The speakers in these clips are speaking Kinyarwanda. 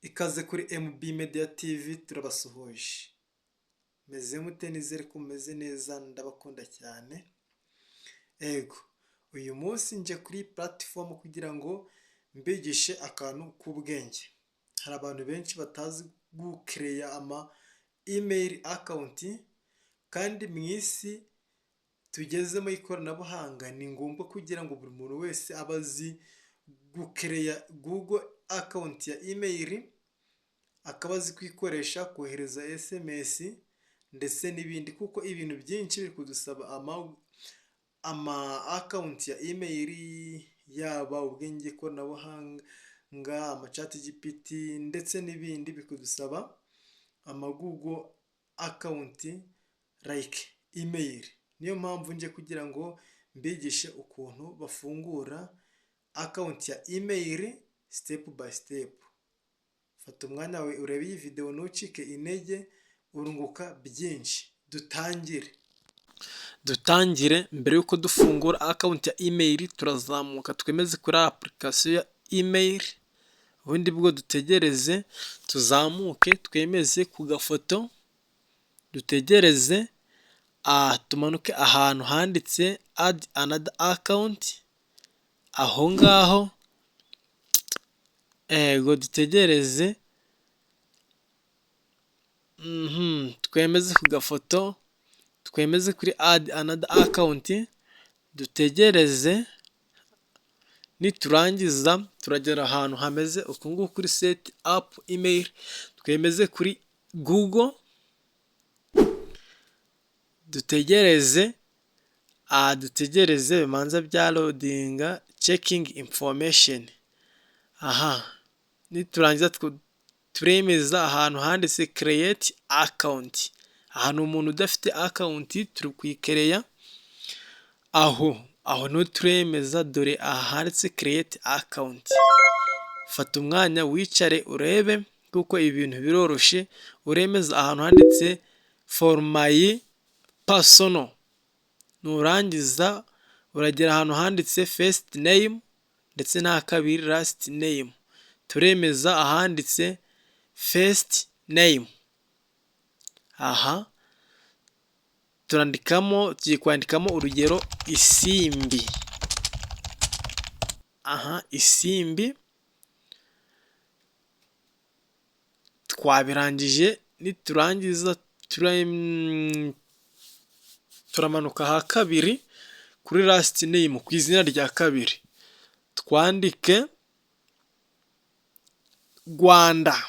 Ikaze kuri MB Media TV, turabasuhuje. Meze mute? Nizere ko mumeze neza, ndabakunda cyane. Ego, uyu munsi nje kuri platform kugira ngo mbigishe akantu k'ubwenge. Hari abantu benshi batazi gukereya ama email account, kandi mu isi tugezemo y'ikoranabuhanga ni ngombwa kugira ngo buri muntu wese abe azi gukereya Google account ya email, akaba azi kuyikoresha, kohereza SMS ndetse n'ibindi, kuko ibintu byinshi biri kudusaba ama account ya email, yaba ubwenge ikoranabuhanga, ama ChatGPT ndetse n'ibindi biri kudusaba ama Google account like email. Niyo mpamvu nje kugira ngo mbigishe ukuntu bafungura account ya email step by step. Fata umwanya wawe urebe iyi video, ntucike intege, urunguka byinshi. Dutangire. Dutangire. Mbere y'uko dufungura account ya email, turazamuka twemeze kuri application ya email, ubundi bwo dutegereze, tuzamuke twemeze ku gafoto, dutegereze, tumanuke ahantu handitse "Add another account", aho ngaho. Ego, dutegereze, twemeze ku gafoto, twemeze kuri "Add another account", dutegereze. Niturangiza turagera ahantu hameze uku nguku kuri "Set up email", twemeze kuri Google, dutegereze, dutegereze bimanza bya loadinga, checking information. Aha niturangiza turemeza ahantu handitse "Create account". Ahantu umuntu udafite account turi kuyikereya, aho niho turemeza. Dore aha handitse "Create account". Fata umwanya wicare urebe, kuko ibi bintu biroroshye. Uremeza ahantu handitse "For my personal". Nurangiza uragera ahantu handitse "First name" ndetse n'aha kabiri "Last name". Turemeza ahanditse "First name". Aha turandikamo, tugiye kwandikamo urugero Isimbi. Aha Isimbi twabirangije. Niturangiza turamanuka aha kabiri kuri "Last name", ku izina rya kabiri twandike Rwanda.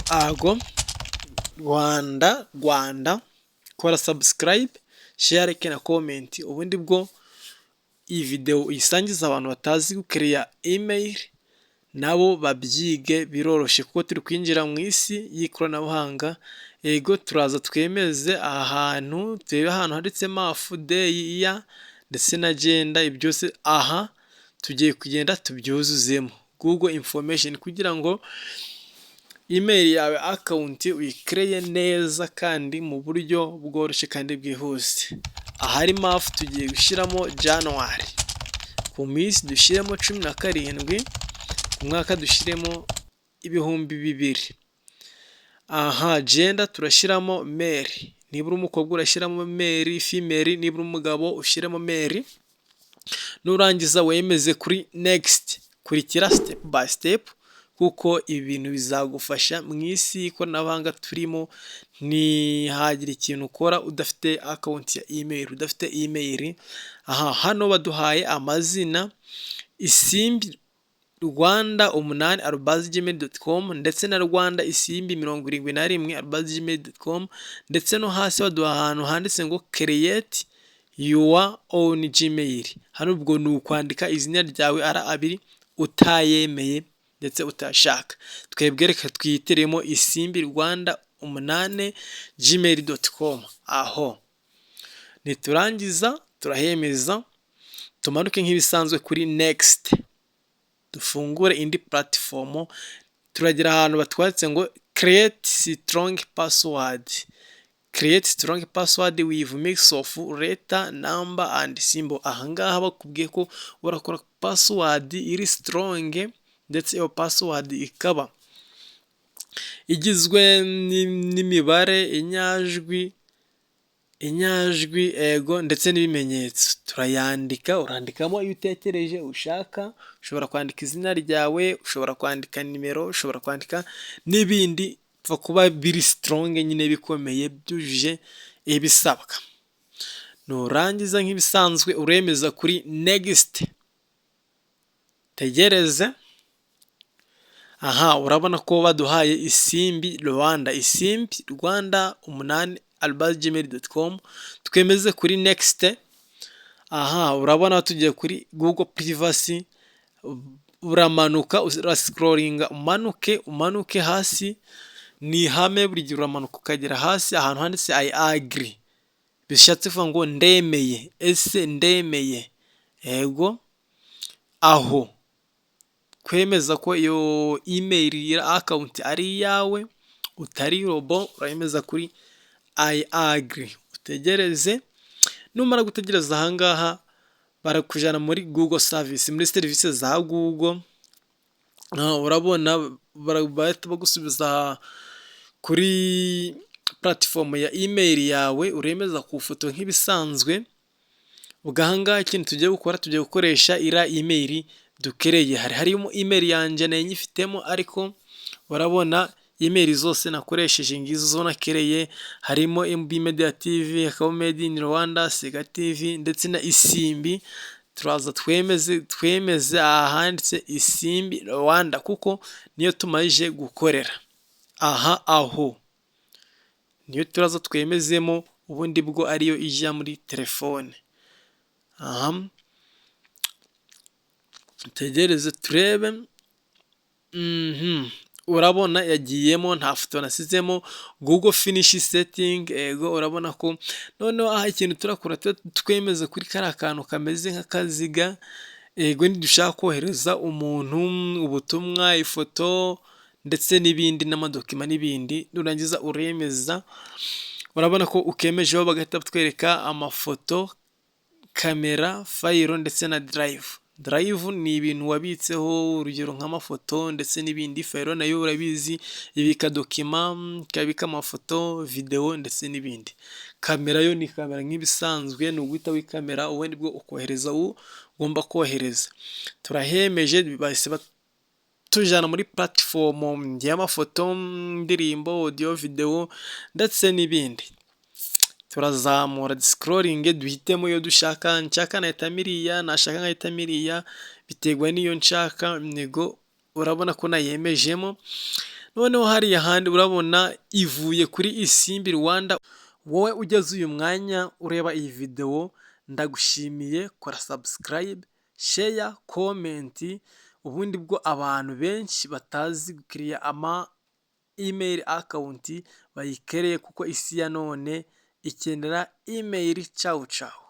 Ago Rwanda, Rwanda. Kora subscribe, share, like na comment, ubundi bwo iyi videwo uyisangize abantu batazi gukereya email, nabo babyige, biroroshye kuko turi kwinjira mu isi y'ikoranabuhanga. Yego, turaza twemeze aha hantu, turebe ahantu handitse "Month, day, year" ndetse na "Gender". Ibi byose aha tugiye kugenda tubyuzuzemo Google information kugira ngo email yawe account uyikereye neza kandi mu buryo bworoshye kandi bwihuse. Ahari "Month" tugiye gushyiramo January, ku minsi dushyiremo 17, ku mwaka dushyiremo 2000. Aha "Gender" turashyiramo male, niba uri umukobwa urashyiramo male, female, niba uri umugabo ushyiremo male. Nurangiza wemeze kuri "Next". Kurikira step by step, kuko ibi bintu bizagufasha mu isi y'ikoranabuhanga turimo. Ntihagire ikintu ukora udafite account ya email, udafite email. Aha hano baduhaye amazina isimbirwanda8@gmail.com ndetse na rwandaisimbi71@gmail.com, ndetse no hasi baduha ahantu handitse ngo "Create your own Gmail". Hano ubwo ni ukwandika izina ryawe ari abiri utayemeye ndetse utashaka. Twebwe reka twihitiremo isimbirwanda8 gmail.com. Aho niturangiza turahemeza, tumanuke nk'ibisanzwe kuri "Next", dufungure indi platform. Turagera ahantu batwanditse ngo "Create strong password". Create strong password with mix of letter, number and symbol. Ahangaha bakubwiye ko urakora password iri strong, ndetse iyo password ikaba igizwe n'imibare, inyajwi, ego, ndetse n'ibimenyetso. Turayandika, urandikamo iyo utekereje ushaka, ushobora kwandika izina ryawe, ushobora kwandika nimero, ushobora kwandika n'ibindi, pfa kuba biri strong nyine, bikomeye, byujuje ibisabwa. Nurangiza, nk'ibisanzwe uremeza kuri next, tegereze. Aha urabona ko baduhaye Isimbi Rwanda, isimbirwanda8@gmail.com. Twemeze kuri next. Aha urabona tugiye kuri Google Privacy. Uramanuka, urascrollinga, umanuke, umanuke hasi. Ni ihame, buri gihe uramanuka ukagera hasi ahantu handitse "I agree", bishatse kuvuga ngo ndemeye. Ese ndemeye? Yego. Aho kwemeza ko iyo email account ari iyawe, utari robot, uremeza kuri "I agree", utegereze. Numara gutegereza, ahangaha barakujyana muri Google service, muri serivisi za Google. Urabona bahita bagusubiza kuri platform ya email yawe, uremeza ku ifoto nk'ibisanzwe. Ubwo ahangaha ikintu tugiye gukora, tugiye gukoresha iriya email dukereye. Hari harimo email yanjye, nari nyifitemo, ariko urabona email zose nakoresheje ngizo zo nakereye. Harimo MB Media TV, hakabamo Made in Rwanda, Sega TV ndetse na Isimbi. Turaza twemeze ahanditse Isimbi Rwanda, kuko niyo tumaze gukorera. Aha aho niyo turaza twemezemo, ubundi bwo ariyo ijya muri telefone. Aha dutegereze turebe. Urabona yagiyemo, nta foto nasizemo. Google finish setting. Ego, urabona ko noneho aha ikintu turakora, twemeze kuri kariya kantu kameze nk'akaziga. Ego, nidushaka kohereza umuntu ubutumwa, ifoto ndetse n'ibindi n'amadocument n'ibindi. Nurangiza uremeza, urabona ko ukemejeho, bagahita batwereka amafoto, camera, file ndetse na Drive. Drive ni ibintu wabitseho, urugero nk'amafoto ndetse n'ibindi. File nayo urabizi, ibika document, ikabika amafoto, videwo ndetse n'ibindi. Camera yo ni kamera nk'ibisanzwe, ni uguhita wikamera, ubundi bwo ukohereza uwo ugomba kohereza. Turahemeje, bahise batujyana muri platform y'amafoto, indirimbo, audio, videwo ndetse n'ibindi. Turazamura, duscrollinge, duhitemo iyo dushaka. Nshaka nahitamo iriya, nashaka nkahitamo iriya, biterwa n'iyo nshaka. Ntego, urabona ko nayemejemo. Noneho hariya handi urabona ivuye kuri Isimbi Rwanda. Wowe ugeze uyu mwanya ureba iyi videwo, ndagushimiye. Kora subscribe, share, comment, ubundi bwo abantu benshi batazi gukiriya ama email account bayikereye, kuko isi ya none ikenera email. Cawu cawu.